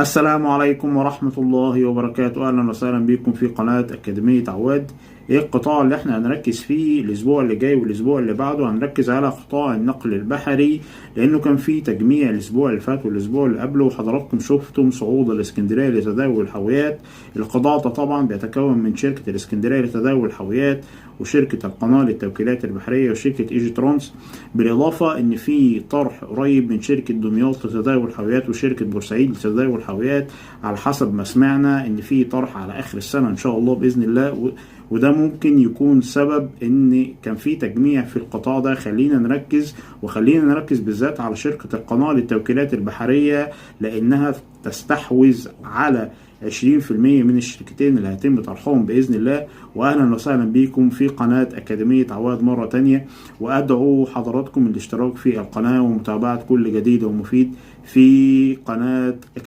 السلام عليكم ورحمة الله وبركاته. أهلا وسهلا بكم في قناة أكاديمية عواد. إيه القطاع اللي احنا هنركز فيه الأسبوع اللي جاي والأسبوع اللي بعده؟ هنركز على قطاع النقل البحري، لأنه كان فيه تجميع الأسبوع اللي فات والأسبوع اللي قبله، وحضراتكم شفتم صعود الإسكندرية لتداول الحاويات. القطاع ده طبعا بيتكون من شركة الإسكندرية لتداول الحاويات، وشركة القناة للتوكيلات البحرية، وشركة ايجي ترانس، بالإضافة إن في طرح قريب من شركة دمياط لتداول الحاويات وشركة بورسعيد لتداول الحاويات. على حسب ما سمعنا إن في طرح على آخر السنة إن شاء الله بإذن الله، وده ممكن يكون سبب إن كان في تجميع في القطاع ده. خلينا نركز، وخلينا نركز بالذات على شركة القناة للتوكيلات البحرية، لأنها تستحوذ على 20% من الشركتين اللي هيتم طرحهم بإذن الله. وأهلا وسهلا بكم في قناة أكاديمية عواد مرة تانية، وأدعو حضراتكم للاشتراك في القناة ومتابعة كل جديد ومفيد في قناة.